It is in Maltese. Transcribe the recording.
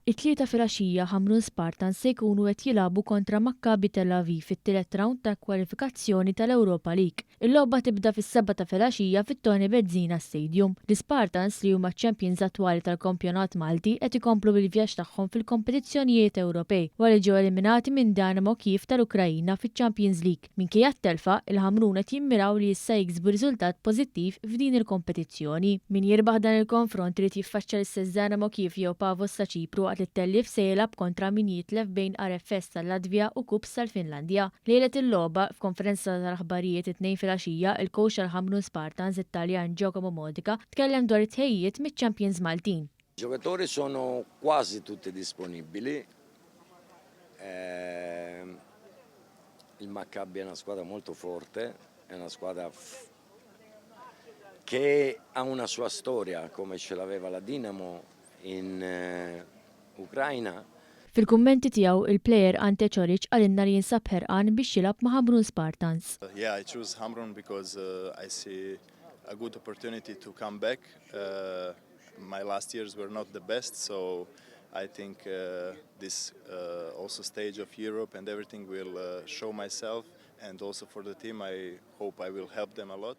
It-Tlieta filgħaxija Ħamrun Spartans se jkunu qed jilagħbu kontra Maccabi Tel Aviv fit-tielet round ta' kwalifikazzjoni tal-Europa League. Il-logħba tibda fis-7 ta' filgħaxija fit-Tony Bezzina Stadium. L-Spartans, li huma champions attwali tal-Kampjonat Malti, qed ikomplu bil-vjaġġ tagħhom fil-kompetizzjonijiet Ewropej wara li ġew eliminati minn Dynamo Kiev tal-Ukrajina fiċ-Champions League. Minkejja t-telfa, il-Ħamrun qed jimmiraw li issa jiksbu riżultat pożittiv f'din il-kompetizzjoni. Min jirbaħ dan il-konfront irid jiffaċċja l-istess Dynamo Kiev jew Pafos ta' Ċipru, waqt li t-tellief se jilgħab kontra min jitlef bejn RFS tal-Latvja u KuPS tal-Finlandja. Lejlet il-logħba, f'konferenza tal-aħbarijiet it-Tnejn filgħaxija, il-coach tal-Ħamrun Spartans, it-Taljan Giacomo Modica, tkellem dwar it-tħejjiet miċ-champions Maltin. I giocatori sono quasi tutti disponibili. Il Maccabi è una squadra molto forte, è una squadra che ha una sua storia, come ce l'aveva la Dinamo in Ucraina. Fil-kummenti tiegħu, il-plejer Ante Coric qalilna li jinsab ħerqan biex jilgħab ma' Ħamrun Spartans. Yeah, I choose Hamrun because I see a good opportunity to come back. My last years were not the best, so I think this also stage of Europe and everything will show myself, and also for the team I hope I will help them a lot.